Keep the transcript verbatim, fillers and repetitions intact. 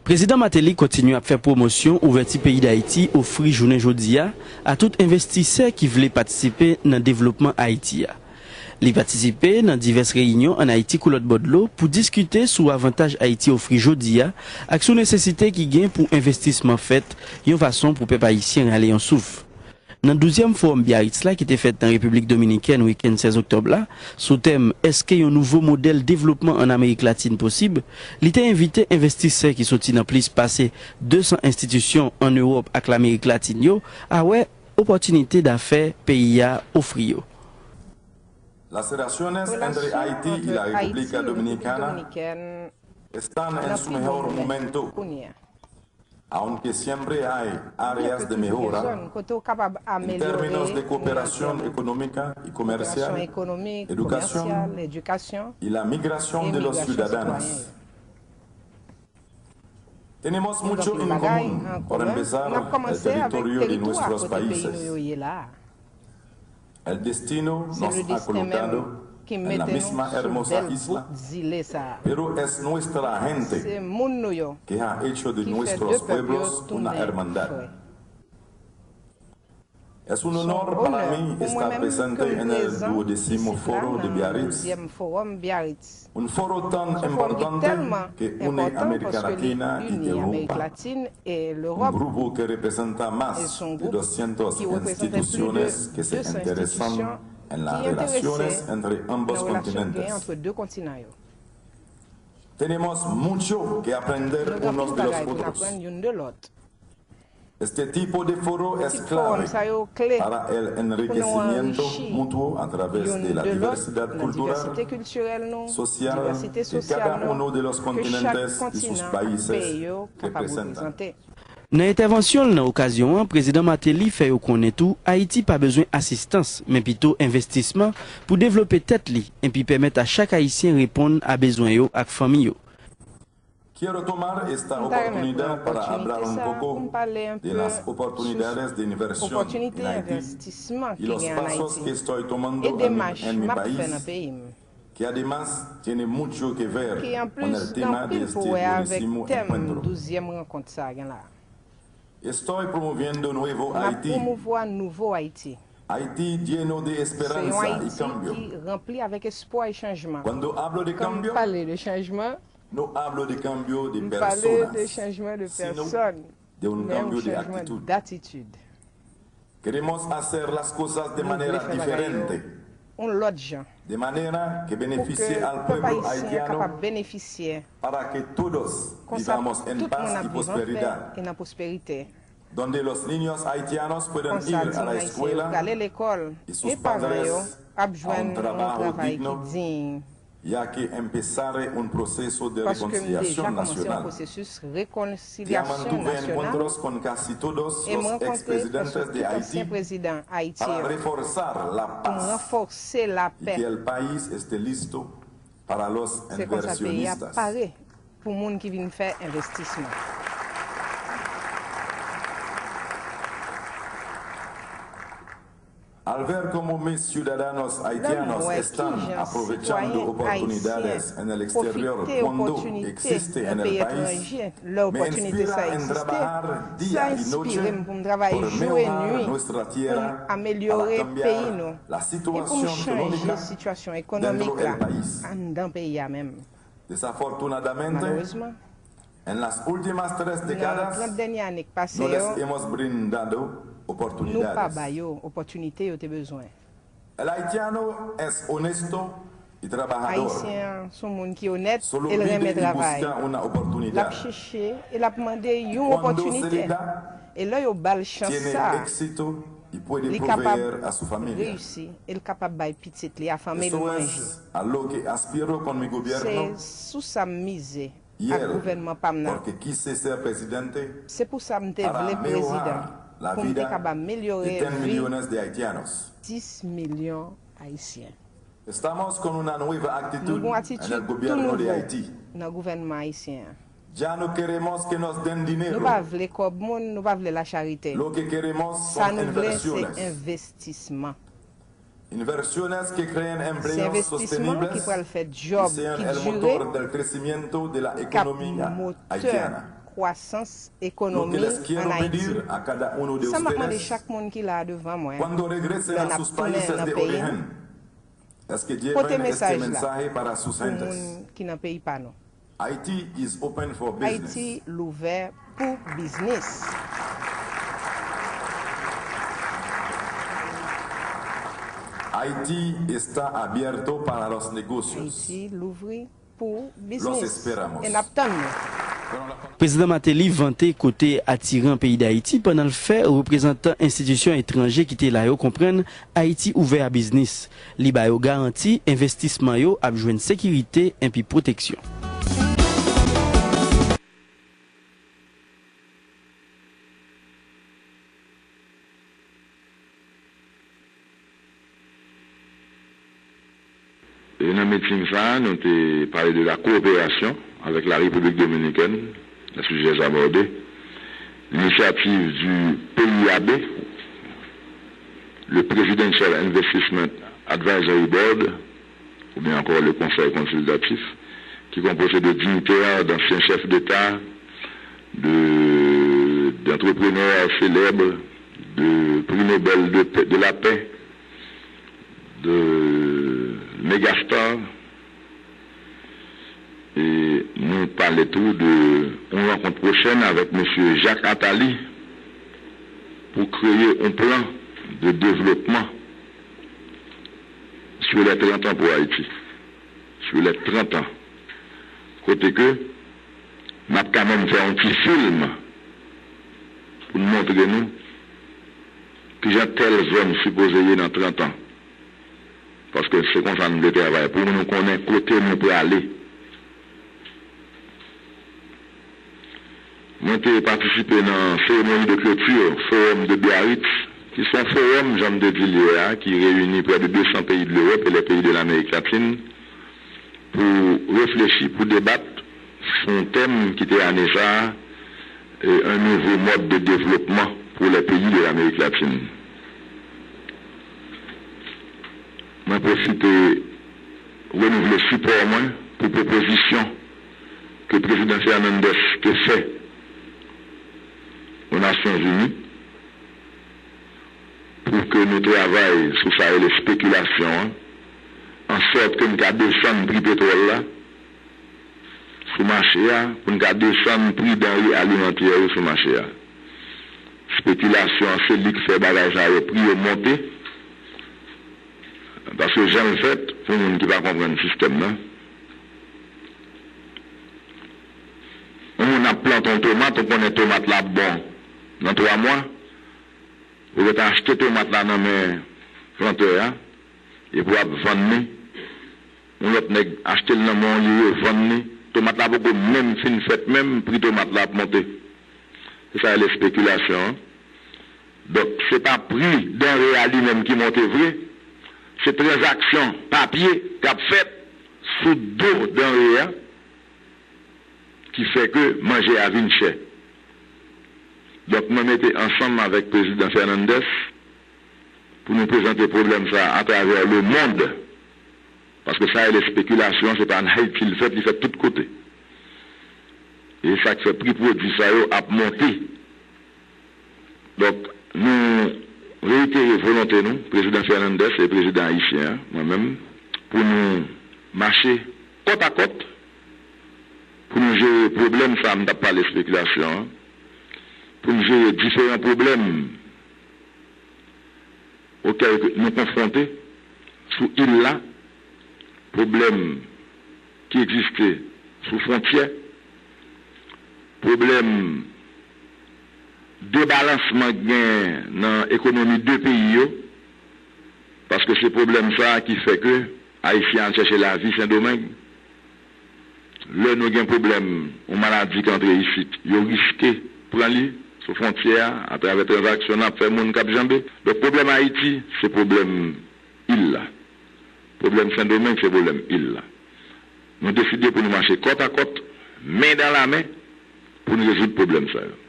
Prezidan Martelly kontinye ap fè pwomosyon ouvèti peyi Dayiti ofri jounen jodi a a tout envestisè ki vle patisipe nan devlopman Ayiti a. Li patisipe nan divès reyinyon ann Ayiti kou lòt bò dlo pou diskite sou avantaj Ayiti ofri jodi a ak sou nesesite ki gen pou envestisman fèt yon fason pou pèp ayisyen rale yon souf. Nan douzyèm Fowòm Byaritz la ki te fèt nan Repiblik Dominikèn wikenn sèz oktòb la, sou tèm Èske yon nouvo modèl devlopman ann Amerik Latin posib? Li te envite envestisè ki soti nan plis pase de san enstitisyon ann Ewòp ak Lamerik Latin yo a wè opòtinite dafè peyi a ofri yo. Las relaciones entre Haití y la República Dominicana están en su mejor momento, aunque siempre hay áreas de mejora en términos de cooperación económica y comercial, educación y la migración de los ciudadanos. Tenemos mucho en común, por empezar, el territorio de nuestros países. El destino nos ha colocado en la misma hermosa isla, pero es nuestra gente que ha hecho de nuestros pueblos una hermandad. Es un honor para mí estar presente en el duodécimo Foro de Biarritz, un foro tan importante que une América Latina y Europa, un grupo que representa más de doscientas instituciones que se interesan en las relaciones entre ambos continentes. Tenemos mucho que aprender unos de los otros. Este tipo de foro es clave para el enriquecimiento mutuo a través de la diversidad cultural, social de cada uno de los continentes y sus países representan. Nan entèvansyon l nan okazyon an, Prezidan Martelly fè yo konnen tou Ayiti pa bezwen asistans, men pito envestisman pou devlope tèt li enpi pèmèt a chak Ayisyen reponn a bezwen yo ak fanmi yo. Quiero tomar esta oportunidad para hablar un poco de las oportunidades de inversión en Haití y los pasos que estoy tomando en mi país, que además tiene mucho que ver con el tema de este duodécimo encuentro. Estoy promoviendo nuevo Haití. Haití lleno de esperanza y cambio. Cuando hablo de cambio, no hablo de cambio de personas, sino de un cambio de actitud. Queremos hacer las cosas de manera diferente, de manera que beneficie al pueblo haitiano, para que todos vivamos en paz y prosperidad, donde los niños haitianos puedan ir a la escuela y sus padres a un trabajo digno, ya que empezare un proceso de reconciliación nacional. Ya mantuve encuentros con casi todos los ex presidentes de Haití para reforzar la paz y que el país esté listo para los inversionistas. Pou moun ki vin fè envestisman. Al ver cómo mis ciudadanos haitianos están aprovechando oportunidades en el exterior cuando existe en el país, me inspira en trabajar día y noche por mejorar nuestra tierra, para cambiar la situación económica dentro del país. Desafortunadamente, en las últimas tres décadas, no les hemos brindado oportunidades. El haitiano es honesto y trabajador. Solo pide y busca una oportunidad. Y cuando se le da, tiene éxito y puede proveer a su familia. Eso es a lo que aspiro con mi gobierno y él, porque quise ser presidente para mejorar la vida de diez millones de haitianos. Estamos con una nueva actitud en el gobierno de Haití. Ya no queremos que nos den dinero. Lo que queremos son inversiones. Inversiones que creen empleos sostenibles y sean el motor del crecimiento de la economía haitiana. kwasans ekonomi ann Ayiti. Sa m ap mande chak moun ki la a devan mwen, lè n ap tounen nan peyi n, pote mesaj la pou moun ki nan peyi pa nou. Ayiti louvè pou biznis. Haití está abierto para los negocios. Ayiti louvri pou biznis. E n ap tann nou. Prezidan Martelly vante kote atiran peyi Dayiti pandan l fè reprezantan enstitisyon etranje ki te la yo konprann Ayiti ouvè a biznis. Li ba yo garanti envestisman yo ap jwenn sekirite enpi pwoteksyon. E nan miting sa a, nou te pale de la coopération avec la République dominicaine, les sujets abordés, l'initiative du P I A B, le Presidential Investment Advisory Board, ou bien encore le Conseil consultatif, qui est composé de dignitaires, d'anciens chefs d'État, de, d'entrepreneurs célèbres, de prix Nobel de, paix- de la paix, de mégastars. E nou pale tou de yon rankont pwochèn avèk mesye Jacques Attali pou kreye yon plan de développement sur les trente ans pour Haïti, sur les trente ans. Kote ke n ap ka menm fè yon ti fim pou n montre nou kijan tèl zòn sipoze ye nan trant an. Paske se konsa nou vle travay, pou nou konnen kote nou prale. Mwen te patisipe nan seremoni de clôture Forum de Biarritz, ki se yon fowòm, jan m te di l yè a, ki reyini près de deux cents pays de l'Europe et les pays de l'Amérique latine pou reflechi, pou debat sou yon tèm ki te ane sa a, eh, un nouveau mode de développement pour les pays de l'Amérique latine. Mwen pwofite renouvle sipò mwen pou pwopozisyon ke Prezidan Fernandez te fè aux Nations Unies pou ke nou travay sou sa rele spekilasyon an, an sòt ke n ka desann pri petwòl la sou mache a, pou n ka desann pri danre alimantè yo sou mache a. Spekilasyon an se li k fè bagay sa yo, pri yo monte. Paske jan l fèt, pou moun ki pa konprann sistèm nan, yon moun ap plante yon tomat, ou konnen tomat la ap bon nan twa mwa, ou gentan achte tomat la nan men plantè a, epi w ap vann li. Yon lòt nèg achte l nan men w, li revann li. Tomat la poko menm fin fèt menm, pri tomat la ap monte. Se sa rele spekilasyon an. Donk, se pa pri danre a li menm ki monte vre, se tranzaksyon papye k ap fèt sou do danre a ki fè ke manje a vin chè. Donk, mwen mete ansanm avèk Prezidan Fernandez pou nou prezante pwoblèm sa a atravè lemonn, paske sa rele spekilasyon, se pa ann Ayiti l fèt, li fèt tout kote. E sa k fè pri pwodui sa yo ap monte. Donk, nou reyitere volonte nou, Prezidan Fernandez e Prezidan ayisyen an, mwen menm, pou nou mache kòtakòt, pou nou jere pwoblèm sa a m t ap pale, spekilasyon an, pou nou jere diferan pwoblèm okèl ke nou konfwonte sou il la, pwoblèm ki egziste sou fwontyè, pwoblèm debalansman k genyen nan ekonomi de peyi yo, paske se pwoblèm sa a ki fè ke Ayisyen al chèche lavi Sendomeng. Lè nou gen pwoblèm, yon maladi k antre isit, yo riske pran li sou fwontyè a, atravè tranzaksyon n ap fè moun k ap janbe. Donk, pwoblèm Ayiti, se pwoblèm il la. Pwoblèm Sendomeng, se pwoblèm il la. Nou deside pou nou mache kòtakòt, men dan la men, pou nou rezoud pwoblèm sa yo.